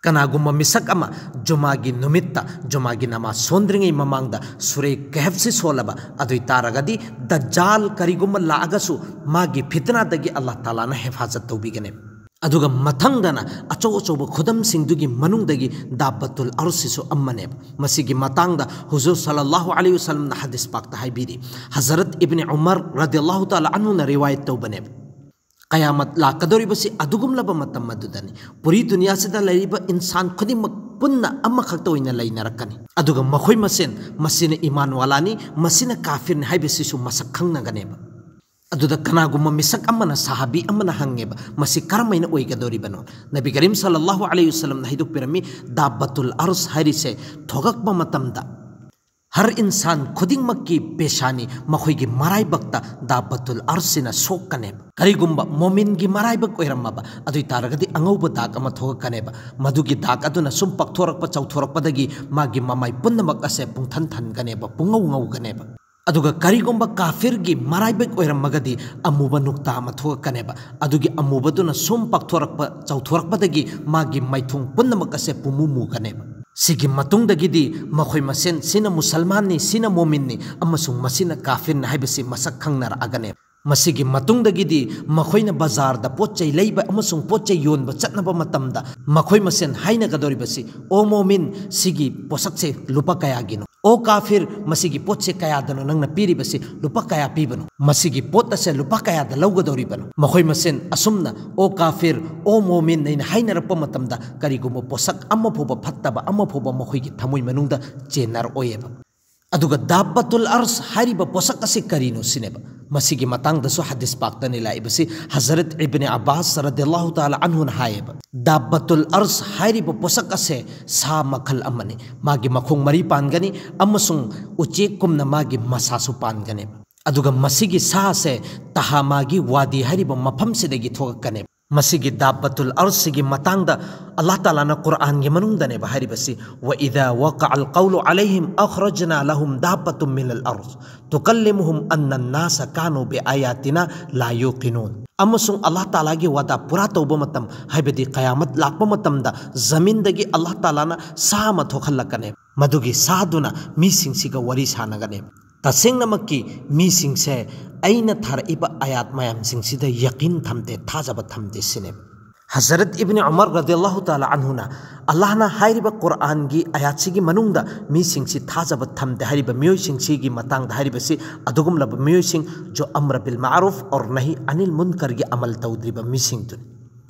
ꯀꯅꯥꯒꯨꯝꯕ ꯃꯤꯁꯛ ꯑꯃ ꯖꯨꯃꯥꯒꯤ ꯅꯨꯃꯤꯠꯇ, ꯖꯨꯃꯥꯒꯤ ꯅꯃꯥꯖ ꯁꯣꯟꯗ꯭ꯔꯤꯉꯩ ꯃꯃꯥꯡꯗ ꯁꯨꯔꯦ ꯀꯦꯍꯐꯁꯤ ꯁꯣꯜꯂꯕ, ꯑꯗꯨꯏ ꯇꯥꯔꯒꯗꯤ ꯗꯖꯥꯜ ꯀꯔꯤꯒꯨꯝꯕ ꯂꯥꯛꯑꯒꯁꯨ ꯃꯥꯒꯤ ꯐꯤꯇꯅꯥꯗꯒꯤ ꯑꯜꯂꯥꯍ ꯇꯥꯂꯥꯅ ꯍꯦꯐꯥꯖꯠ ꯇꯧꯕꯤꯒꯅꯦꯕ꯫ ꯑꯗꯨꯒ ꯃꯊꯪꯗꯅ ꯑꯆꯧ ꯑꯆꯧꯕ ꯈꯨꯗꯝꯁꯤꯡꯗꯨꯒꯤ ꯃꯅꯨꯡꯗꯒꯤ ꯗꯥꯕꯇꯨꯜ ꯑꯔꯁꯤꯁꯨ ꯑꯃꯅꯦꯕ꯫ ꯃꯁꯤꯒꯤ ꯃꯇꯥꯡꯗ ꯍꯨꯖꯨꯔ ꯁꯜꯂꯜꯂꯥꯍꯨ ꯑꯂꯩꯍꯤ ꯋꯁꯜꯂꯝꯅ ꯍꯗꯤꯁ ꯄꯥꯛꯇ ꯍꯥꯏꯕꯤꯔꯤ꯫ ꯍꯖꯔꯠ ꯏꯕꯅꯤ ꯎꯃꯔ ꯔꯗꯤꯌꯜꯂꯥꯍꯨ ꯇꯥꯂꯥ ꯑꯟꯍꯨꯅ ꯔꯤꯋꯥꯌꯠ ꯇꯧꯕꯅꯦꯕ꯫ ꯀꯌꯥꯃꯠ ꯂꯥꯛꯀꯗꯧꯔꯤꯕꯁꯤ ꯑꯗꯨꯒꯨꯝꯂꯕ ꯃꯇꯝ ꯑꯗꯨꯗꯅꯤ꯫ ꯄꯨꯔꯤ ꯗꯨꯅꯤꯌꯥꯁꯤꯗ ꯂꯩꯔꯤꯕ ꯏꯟꯁꯥꯟ ꯈꯨꯗꯤꯡꯃꯛ ꯄꯨꯟꯅ ꯑꯃꯈꯛꯇ ꯑꯣꯏꯅ ꯂꯩꯅꯔꯛꯀꯅꯤ꯫ ꯑꯗꯨꯒ ꯃꯈꯣꯏ ꯃꯁꯦꯟ ꯃꯁꯤꯅ ꯏꯃꯥꯟ ꯋꯥꯂꯥꯅꯤ, ꯃꯁꯤꯅ ꯀꯥꯐꯤꯔꯅꯤ ꯍꯥꯏꯕꯁꯤꯁꯨ ꯃꯁꯛ ꯈꯪꯅꯒꯅꯦꯕ꯫ ꯑꯗꯨꯗ ꯀꯅꯥꯒꯨꯝꯕ ꯃꯤꯁꯛ ꯑꯃꯅ, ꯁꯍꯥꯕꯤ ꯑꯃꯅ ꯍꯪꯉꯦꯕ, "ꯃꯁꯤ ꯀꯔꯝꯍꯥꯏꯅ ꯑꯣꯏꯒꯗꯧꯔꯤꯕꯅꯣ?" ꯅꯕꯤ ꯀꯔꯤꯝ ꯁꯜꯂꯜꯂꯥꯍꯨ ꯑꯂꯩꯍꯤ ꯋꯁꯜꯂꯝꯅ ꯍꯥꯏꯗꯣꯛꯄꯤꯔꯝꯃꯤ, "ꯗꯥꯕꯇꯨꯜ ꯑꯔꯁ ꯍꯥꯏꯔꯤꯁꯦ ꯊꯣꯛꯂꯛꯄ ꯃꯇꯝꯗ ꯍꯔ ꯏꯟꯁꯥꯟ ꯈꯨꯗꯤꯡꯃꯛꯀꯤ ꯄꯦꯁꯥꯅꯤ, ꯃꯈꯣꯏꯒꯤ ꯃꯔꯥꯏꯕꯛꯇ ꯗꯥꯕꯇꯨꯜ ꯑꯔꯁꯤꯅ ꯁꯣꯛꯀꯅꯦꯕ꯫ ꯀꯔꯤꯒꯨꯝꯕ ꯃꯣꯃꯤꯟꯒꯤ ꯃꯔꯥꯏꯕꯛ ꯑꯣꯏꯔꯝꯃꯕ, ꯑꯗꯨꯏ ꯇꯥꯔꯒꯗꯤ ꯑꯉꯧꯕ ꯗꯥꯛ ꯑꯃ ꯊꯣꯛꯂꯛꯀꯅꯦꯕ꯫ ꯃꯗꯨꯒꯤ ꯗꯥꯛ ꯑꯗꯨꯅ ꯁꯨꯝ ꯄꯥꯛꯊꯣꯔꯛꯄ, ꯆꯥꯎꯊꯣꯔꯛꯄꯗꯒꯤ ꯃꯥꯒꯤ ꯃꯃꯥꯏ ꯄꯨꯝꯅꯃꯛ ꯑꯁꯦ ꯄꯨꯡꯊꯟ ꯊꯟꯒꯅꯦꯕ, ꯄꯨꯡꯉꯧ ꯉꯧꯒꯅꯦꯕ꯫ ꯑꯗꯨꯒ ꯀꯔꯤꯒꯨꯝꯕ ꯀꯥꯐꯤꯔꯒꯤ ꯃꯔꯥꯏꯕꯛ ꯑꯣꯏꯔꯝꯃꯒꯗꯤ ꯑꯃꯨꯕ ꯅꯨꯛꯇꯥ ꯑꯃ ꯊꯣꯛꯂꯛꯀꯅꯦꯕ꯫ ꯑꯗꯨꯒꯤ ꯑꯃꯨꯕꯗꯨꯅ ꯁꯨꯝ ꯄꯥꯛꯊꯣꯔꯛꯄ, ꯆꯥꯎꯊꯣꯔꯛꯄꯗꯒꯤ ꯃꯥꯒꯤ ꯃꯥꯏꯊꯣꯡ ꯄꯨꯝꯅꯃꯛ ꯑꯁꯦ ꯄꯨꯝꯃꯨ ꯃꯨꯒꯅꯦꯕ꯫ ꯁꯤꯒꯤ ꯃꯇꯨꯡꯗꯒꯤꯗꯤ ꯃꯈꯣꯏ ꯃꯁꯦꯟ ꯁꯤꯅ ꯃꯨꯁꯜꯃꯥꯟꯅꯤ, ꯁꯤꯅ ꯃꯣꯃꯤꯟꯅꯤ ꯑꯃꯁꯨꯡ ꯃꯁꯤꯅ ꯀꯥꯐꯤꯔꯅꯤ ꯍꯥꯏꯕꯁꯤ ꯃꯁꯛ ꯈꯪꯅꯔꯛꯑꯒꯅꯦꯕ꯫ ꯃꯁꯤꯒꯤ ꯃꯇꯨꯡꯗꯒꯤꯗꯤ ꯃꯈꯣꯏꯅ ꯕꯖꯥꯔꯗ ꯄꯣꯠ ꯆꯩ ꯂꯩꯕ ꯑꯃꯁꯨꯡ ꯄꯣꯠ ꯆꯩ ꯌꯣꯟꯕ ꯆꯠꯅꯕ ꯃꯇꯝꯗ ꯃꯈꯣꯏ ꯃꯁꯦꯟ ꯍꯥꯏꯅꯒꯗꯧꯔꯤꯕꯁꯤ, "ꯑꯣ ꯃꯣꯃꯤꯟ, ꯁꯤꯒꯤ ꯄꯣꯠꯁꯛꯁꯦ ꯂꯨꯄꯥ ꯀꯌꯥꯒꯤꯅꯣ? ꯑꯣ ꯀꯥꯐꯤꯔ, ꯃꯁꯤꯒꯤ ꯄꯣꯠꯁꯦ ꯀꯌꯥꯗꯅꯣ ꯅꯪꯅ ꯄꯤꯔꯤꯕꯁꯤ? ꯂꯨꯄꯥ ꯀꯌꯥ ꯄꯤꯕꯅꯣ? ꯃꯁꯤꯒꯤ ꯄꯣꯠ ꯑꯁꯦ ꯂꯨꯄꯥ ꯀꯌꯥꯗ ꯂꯧꯒꯗꯧꯔꯤꯕꯅꯣ?" ꯃꯈꯣꯏ ꯃꯁꯦꯟ ꯑꯁꯨꯝꯅ, "ꯑꯣ ꯀꯥꯐꯤꯔ, ꯑꯣ ꯃꯣꯃꯤꯟ" ꯑꯩꯅ ꯍꯥꯏꯅꯔꯛꯄ ꯃꯇꯝꯗ ꯀꯔꯤꯒꯨꯝꯕ ꯄꯣꯠꯁꯛ ꯑꯃ ꯐꯥꯎꯕ ꯐꯠꯇꯕ ꯑꯃ ꯐꯥꯎꯕ ꯃꯈꯣꯏꯒꯤ ꯊꯃꯣꯏ ꯃꯅꯨꯡꯗ ꯆꯦꯟꯅꯔꯛꯑꯣꯏꯑꯕ꯫ ꯑꯗꯨꯒ ꯗꯥꯕꯇꯨꯜ ꯑꯔꯁ ꯍꯥꯏꯔꯤꯕ ꯄꯣꯠꯁꯛ ꯑꯁꯤ ꯀꯔꯤꯅꯣ ꯁꯤꯅꯦꯕ꯫ ꯃꯁꯤꯒꯤ ꯃꯇꯥꯡꯗꯁꯨ ꯍꯗꯤꯁ ꯄꯥꯛꯇꯅꯤ ꯂꯥꯛꯏꯕꯁꯤ꯫ ꯍꯖꯔꯠ ꯏꯕꯅꯤ ꯑꯕꯥꯁ ꯔꯗꯤꯌꯜꯂꯥꯍꯨ ꯇꯥꯂꯥ ꯑꯟꯍꯨꯅ ꯍꯥꯏꯌꯦꯕ, "ꯗꯥꯕꯇꯨꯜ ꯑꯔꯁ ꯍꯥꯏꯔꯤꯕ ꯄꯣꯠꯁꯛ ꯑꯁꯦ ꯁꯥ ꯃꯈꯜ ꯑꯃꯅꯤ꯫ ꯃꯥꯒꯤ ꯃꯈꯣꯡ ꯃꯔꯤ ꯄꯥꯟꯒꯅꯤ ꯑꯃꯁꯨꯡ ꯎꯆꯦꯛꯀꯨꯝꯅ ꯃꯥꯒꯤ ꯃꯁꯥꯁꯨ ꯄꯥꯟꯒꯅꯦꯕ꯫ ꯑꯗꯨꯒ ꯃꯁꯤꯒꯤ ꯁꯥ ꯑꯁꯦ ꯇꯍꯥꯃꯥꯒꯤ ꯋꯥꯗꯤ ꯍꯥꯏꯔꯤꯕ ꯃꯐꯝꯁꯤꯗꯒꯤ ꯊꯣꯛꯂꯛꯀꯅꯦꯕ꯫ ꯃꯁꯤꯒꯤ ꯗꯥꯕꯇꯨꯜ ꯑꯔꯁꯤꯒꯤ ꯃꯇꯥꯡꯗ ꯑꯜꯂꯥꯍ ꯇꯥꯂꯥꯅ ꯀꯨꯔꯥꯟꯒꯤ ꯃꯅꯨꯡꯗꯅꯦꯕ ꯍꯥꯏꯔꯤꯕꯁꯤ, "وإذا وقع القول عليهم أخرجنا لهم دابة من الأرض تكلمهم أن الناس كانوا بآياتنا لا يوقنون"꯫ ꯑꯃꯁꯨꯡ ꯑꯜꯂꯥꯍ ꯇꯥꯂꯥꯒꯤ ꯋꯥꯗꯥ ꯄꯨꯔꯥ ꯇꯧꯕ ꯃꯇꯝ, ꯍꯥꯏꯕꯗꯤ ꯀꯌꯥꯃꯠ ꯂꯥꯛꯄ ꯃꯇꯝꯗ, ꯖꯃꯤꯟꯗꯒꯤ ꯑꯜꯂꯥꯍ ꯇꯥꯂꯥꯅ ꯁꯥ ꯑꯃ ꯊꯣꯛꯍꯜꯂꯛꯀꯅꯦꯕ꯫ ꯃꯗꯨꯒꯤ ꯁꯥꯗꯨꯅ ꯃꯤꯁꯤꯡꯁꯤꯒ ꯋꯥꯔꯤ ꯁꯥꯟꯅꯒꯅꯦꯕ꯫ ꯇꯁꯦꯡꯅꯃꯛꯀꯤ ꯃꯤꯁꯤꯡꯁꯦ ꯑꯩꯅ ꯊꯥꯔꯛꯏꯕ ꯑꯥꯌꯥꯠ ꯃꯌꯥꯝꯁꯤꯡꯁꯤꯗ ꯌꯀꯤꯟ ꯊꯝꯗꯦ, ꯊꯥꯖꯕ ꯊꯝꯗꯦ ꯁꯤꯅꯦꯕ꯫ ꯍꯖꯔꯠ ꯏꯕꯅꯤ ꯎꯃꯔ ꯔꯗꯤꯌꯜꯂꯥꯍꯨ ꯇꯥꯂꯥ ꯑꯟꯍꯨꯅ ꯑꯜꯂꯥꯍꯅ ꯍꯥꯏꯔꯤꯕ ꯀꯨꯔꯥꯟꯒꯤ ꯑꯥꯌꯥꯠꯁꯤꯒꯤ ꯃꯅꯨꯡꯗ ꯃꯤꯁꯤꯡꯁꯤ ꯊꯥꯖꯕ ꯊꯝꯗꯦ ꯍꯥꯏꯔꯤꯕ ꯃꯤꯑꯣꯏꯁꯤꯡꯁꯤꯒꯤ ꯃꯇꯥꯡꯗ ꯍꯥꯏꯔꯤꯕꯁꯤ ꯑꯗꯨꯒꯨꯝꯂꯕ ꯃꯤꯑꯣꯏꯁꯤꯡ, "جو أمر بالمعروف اور نهي عن المنكر"ꯒꯤ ꯑꯃꯜ ꯇꯧꯗ꯭ꯔꯤꯕ ꯃꯤꯁꯤꯡꯗꯨꯅꯤ꯫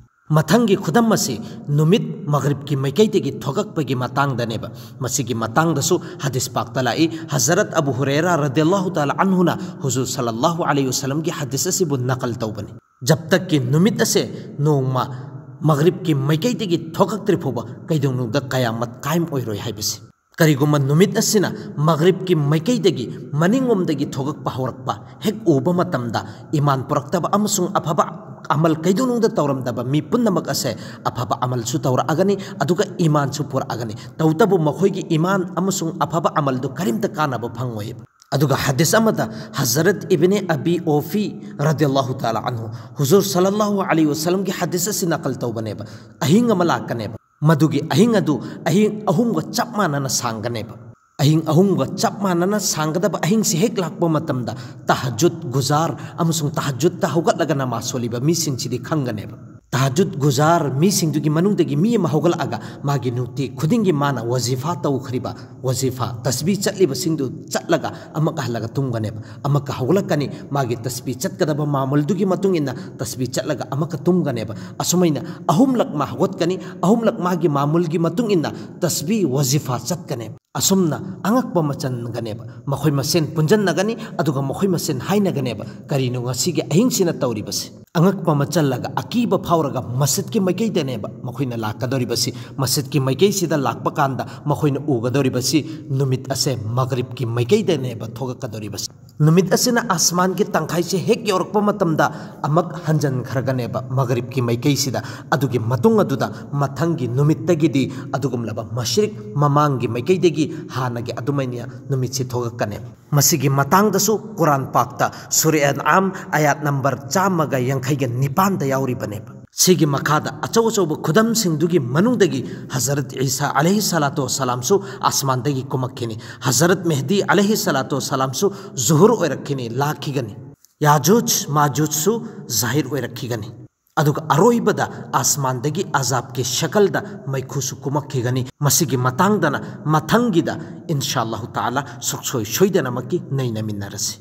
ꯃꯊꯪꯒꯤ ꯈꯨꯗꯝ ꯑꯁꯤ ꯅꯨꯃꯤꯠ ꯃꯒ꯭ꯔꯤꯕꯀꯤ ꯃꯥꯏꯀꯩꯗꯒꯤ ꯊꯣꯛꯂꯛꯄꯒꯤ ꯃꯇꯥꯡꯗꯅꯦꯕ꯫ ꯃꯁꯤꯒꯤ ꯃꯇꯥꯡꯗꯁꯨ ꯍꯗꯤꯁ ꯄꯥꯛꯇ ꯂꯥꯛꯏ꯫ ꯍꯖꯔꯠ ꯑꯕꯨ ꯍꯨꯔꯦꯔꯥ ꯔꯗꯤꯌꯜꯂꯥꯍꯨ ꯇꯥꯂꯥ ꯑꯟꯍꯨꯅ ꯍꯨꯖꯨꯔ ꯁꯜꯂꯜꯂꯥꯍꯨ ꯑꯂꯩꯍꯤ ꯋꯁꯜꯂꯝꯒꯤ ꯍꯗꯤꯁ ꯑꯁꯤꯕꯨ ꯅꯀꯜ ꯇꯧꯕꯅꯤ꯫ ꯖꯕ ꯇꯛꯀꯤ ꯅꯨꯃꯤꯠ ꯑꯁꯦ ꯅꯣꯡꯃ ꯃꯒ꯭ꯔꯤꯕꯀꯤ ꯃꯥꯏꯀꯩꯗꯒꯤ ꯊꯣꯛꯂꯛꯇ꯭ꯔꯤ ꯐꯥꯎꯕ ꯀꯩꯗꯧꯅꯨꯡꯗ ꯀꯌꯥꯃꯠ ꯀꯥꯏꯝ ꯑꯣꯏꯔꯣꯏ ꯍꯥꯏꯕꯁꯤ꯫ ꯀꯔꯤꯒꯨꯝꯕ ꯅꯨꯃꯤꯠ ꯑꯁꯤꯅ ꯃꯒ꯭ꯔꯤꯕꯀꯤ ꯃꯥꯏꯀꯩꯗꯒꯤ ꯃꯅꯤꯡꯂꯣꯝꯗꯒꯤ ꯊꯣꯛꯂꯛꯄ ꯍꯧꯔꯛꯄ ꯍꯦꯛ ꯎꯕ ꯃꯇꯝꯗ, ꯏꯃꯥꯟ ꯄꯨꯔꯛꯇꯕ ꯑꯃꯁꯨꯡ ꯑꯐꯕ ꯑꯃꯜ ꯀꯩꯗꯧꯅꯨꯡꯗ ꯇꯧꯔꯝꯗꯕ ꯃꯤ ꯄꯨꯝꯅꯃꯛ ꯑꯁꯦ ꯑꯐꯕ ꯑꯃꯜꯁꯨ ꯇꯧꯔꯛꯑꯒꯅꯤ, ꯑꯗꯨꯒ ꯏꯃꯥꯟꯁꯨ ꯄꯨꯔꯛꯑꯒꯅꯤ꯫ ꯇꯧꯕꯇꯕꯨ ꯃꯈꯣꯏꯒꯤ ꯏꯃꯥꯟ ꯑꯃꯁꯨꯡ ꯑꯐꯕ ꯑꯃꯜꯗꯨ ꯀꯔꯤꯝꯇ ꯀꯥꯟꯅꯕ ꯐꯪꯉꯣꯏꯕ꯫ ꯑꯗꯨꯒ ꯍꯗꯤꯁ ꯑꯃꯗ ꯍꯖꯔꯠ ꯏꯕꯅꯦ ꯑꯕꯤ ꯑꯣꯐꯤ ꯔꯗꯤꯌꯜꯂꯥꯍꯨ ꯇꯥꯂꯥ ꯑꯟꯍꯨ, ꯍꯨꯖꯨꯔ ꯁꯜꯂꯜꯂꯥꯍꯨ ꯑꯂꯩꯍꯤ ꯋꯁꯜꯂꯝꯒꯤ ꯍꯗꯤꯁ ꯑꯁꯤ ꯅꯀꯜ ꯇꯧꯕꯅꯦꯕ꯫ ꯑꯍꯤꯡ ꯑꯃ ꯂꯥꯛꯀꯅꯦꯕ꯫ ꯃꯗꯨꯒꯤ ꯑꯍꯤꯡ ꯑꯗꯨ ꯑꯍꯤꯡ ꯑꯍꯨꯝꯒ ꯆꯞ ꯃꯥꯟꯅꯅ ꯁꯥꯡꯒꯅꯦꯕ꯫ ꯑꯍꯤꯡ ꯑꯍꯨꯝꯒ ꯆꯞ ꯃꯥꯟꯅꯅ ꯁꯥꯡꯒꯗꯕ ꯑꯍꯤꯡꯁꯤ ꯍꯦꯛ ꯂꯥꯛꯄ ꯃꯇꯝꯗ, ꯇꯍꯖꯨꯗ ꯒꯨꯖꯥꯔ ꯑꯃꯁꯨꯡ ꯇꯍꯖꯨꯗꯇ ꯍꯧꯒꯠꯂꯒ ꯅꯃꯥꯖ ꯁꯣꯜꯂꯤꯕ ꯃꯤꯁꯤꯡꯁꯤꯗꯤ ꯈꯪꯒꯅꯦꯕ꯫ ꯇꯍꯖꯨꯗ ꯒꯨꯖꯥꯔ ꯃꯤꯁꯤꯡꯗꯨꯒꯤ ꯃꯅꯨꯡꯗꯒꯤ ꯃꯤ ꯑꯃ ꯍꯧꯒꯠꯂꯛꯑꯒ ꯃꯥꯒꯤ ꯅꯨꯡꯇꯤ ꯈꯨꯗꯤꯡꯒꯤ ꯃꯥꯅ ꯋꯥꯖꯤꯐꯥ ꯇꯧꯈ꯭ꯔꯤꯕ, ꯋꯥꯖꯤꯐꯥ, ꯇꯁꯕꯤ ꯆꯠꯂꯤꯕꯁꯤꯡꯗꯨ ꯆꯠꯂꯒ ꯑꯃꯨꯛꯀ ꯍꯜꯂꯒ ꯇꯨꯝꯒꯅꯦꯕ꯫ ꯑꯃꯨꯛꯀ ꯍꯧꯒꯠꯂꯛꯀꯅꯤ, ꯃꯥꯒꯤ ꯇꯁꯕꯤ ꯆꯠꯀꯗꯕ ꯃꯥꯃꯨꯜꯗꯨꯒꯤ ꯃꯇꯨꯡ ꯏꯟꯅ ꯇꯁꯕꯤ ꯆꯠꯂꯒ ꯑꯃꯨꯛꯀ ꯇꯨꯝꯒꯅꯦꯕ꯫ ꯑꯁꯨꯃꯥꯏꯅ ꯑꯍꯨꯝꯂꯛ ꯃꯥ ꯍꯧꯒꯠꯀꯅꯤ, ꯑꯍꯨꯝꯂꯛ ꯃꯥꯒꯤ ꯃꯥꯃꯨꯜꯒꯤ ꯃꯇꯨꯡ ꯏꯟꯅ ꯇꯁꯕꯤ, ꯋꯥꯖꯤꯐꯥ ꯆꯠꯀꯅꯦꯕ꯫ ꯑꯁꯨꯝꯅ ꯑꯉꯛꯄ ꯑꯃ ꯆꯟꯒꯅꯦꯕ꯫ ꯃꯈꯣꯏ ꯃꯁꯦꯟ ꯄꯨꯟꯖꯟꯅꯒꯅꯤ, ꯑꯗꯨꯒ ꯃꯈꯣꯏ ꯃꯁꯦꯟ ꯍꯥꯏꯅꯒꯅꯦꯕ, "ꯀꯔꯤꯅꯣ ꯉꯁꯤꯒꯤ ꯑꯍꯤꯡꯁꯤꯅ ꯇꯧꯔꯤꯕꯁꯤ?" ꯑꯉꯛꯄ ꯑꯃ ꯆꯜꯂꯒ ꯑꯀꯤꯕ ꯐꯥꯎꯔꯒ ꯃꯁꯖꯤꯗꯀꯤ ꯃꯥꯏꯀꯩꯗꯅꯦꯕ ꯃꯈꯣꯏꯅ ꯂꯥꯛꯀꯗꯧꯔꯤꯕꯁꯤ꯫ ꯃꯁꯖꯤꯗꯀꯤ ꯃꯥꯏꯀꯩꯁꯤꯗ ꯂꯥꯛꯄ ꯀꯥꯟꯗ ꯃꯈꯣꯏꯅ ꯎꯒꯗꯧꯔꯤꯕꯁꯤ ꯅꯨꯃꯤꯠ ꯑꯁꯦ ꯃꯒ꯭ꯔꯤꯕꯀꯤ ꯃꯥꯏꯀꯩꯗꯅꯦꯕ ꯊꯣꯛꯂꯛꯀꯗꯧꯔꯤꯕꯁꯤ꯫ ꯅꯨꯃꯤꯠ ꯑꯁꯤꯅ ꯑꯁꯃꯥꯟꯒꯤ ꯇꯪꯈꯥꯏꯁꯦ ꯍꯦꯛ ꯌꯧꯔꯛꯄ ꯃꯇꯝꯗ ꯑꯃꯨꯛ ꯍꯟꯖꯤꯟꯈ꯭ꯔꯒꯅꯦꯕ ꯃꯒꯔꯤꯕꯀꯤ ꯃꯥꯏꯀꯩꯁꯤꯗ꯫ ꯑꯗꯨꯒꯤ ꯃꯇꯨꯡ ꯑꯗꯨꯗ ꯃꯊꯪꯒꯤ ꯅꯨꯃꯤꯠꯇꯒꯤꯗꯤ ꯑꯗꯨꯒꯨꯝꯂꯕ ꯃꯁꯔꯤꯛ, ꯃꯃꯥꯡꯒꯤ ꯃꯥꯏꯀꯩꯗꯒꯤ ꯍꯥꯟꯅꯒꯤ ꯑꯗꯨꯃꯥꯏꯅ ꯅꯨꯃꯤꯠꯁꯤ ꯊꯣꯛꯂꯛꯀꯅꯤ꯫ ꯃꯁꯤꯒꯤ ꯃꯇꯥꯡꯗꯁꯨ ꯀꯨꯔꯥꯟ ꯄꯥꯛꯇ ꯁꯨꯔꯦ ꯑꯟꯑꯥꯝ ꯑꯌꯥꯠ ꯅꯝꯕꯔ ꯆꯥꯝꯃꯒ ꯌꯥꯡꯈꯩꯒ ꯅꯤꯄꯥꯟꯗ ꯌꯥꯎꯔꯤꯕꯅꯦꯕ꯫ ꯁꯤꯒꯤ ꯃꯈꯥꯗ ꯑꯆꯧ ꯑꯆꯧꯕ ꯈꯨꯗꯝꯁꯤꯡꯗꯨꯒꯤ ꯃꯅꯨꯡꯗꯒꯤ ꯍꯖꯔꯠ ꯏꯁꯥ ꯑꯂꯩꯍꯤ ꯁꯂꯥꯇꯨ ꯋꯁꯁꯂꯥꯝꯁꯨ ꯑꯁꯃꯥꯟꯗꯒꯤ ꯀꯨꯝꯃꯛꯈꯤꯅꯤ꯫ ꯍꯖꯔꯠ ꯃꯦꯍꯗꯤ ꯑꯂꯩꯍꯤ ꯁꯂꯥꯇꯨ ꯋꯁꯁꯂꯥꯝꯁꯨ ꯖꯨꯍꯨꯔ ꯑꯣꯏꯔꯛꯈꯤꯅꯤ, ꯂꯥꯛꯈꯤꯒꯅꯤ꯫ ꯌꯥꯖꯨꯖ ꯃꯥꯖꯨꯖꯁꯨ ꯖꯥꯍꯤꯔ ꯑꯣꯏꯔꯛꯈꯤꯒꯅꯤ꯫ ꯑꯗꯨꯒ ꯑꯔꯣꯏꯕꯗ ꯑꯁꯃꯥꯟꯗꯒꯤ ꯑꯖꯥꯕꯀꯤ ꯁꯀꯜꯗ ꯃꯩꯈꯨꯁꯨ ꯀꯨꯝꯃꯛꯈꯤꯒꯅꯤ꯫ ꯃꯁꯤꯒꯤ ꯃꯇꯥꯡꯗꯅ ꯃꯊꯪꯒꯤꯗ ꯏꯟꯁꯥ ꯑꯜꯂꯥꯍꯨ ꯇꯥꯂꯥ ꯁꯨꯛꯁꯣꯏ ꯁꯣꯏꯗꯅꯃꯛꯀꯤ ꯅꯩꯅꯃꯤꯟꯅꯔꯁꯤ꯫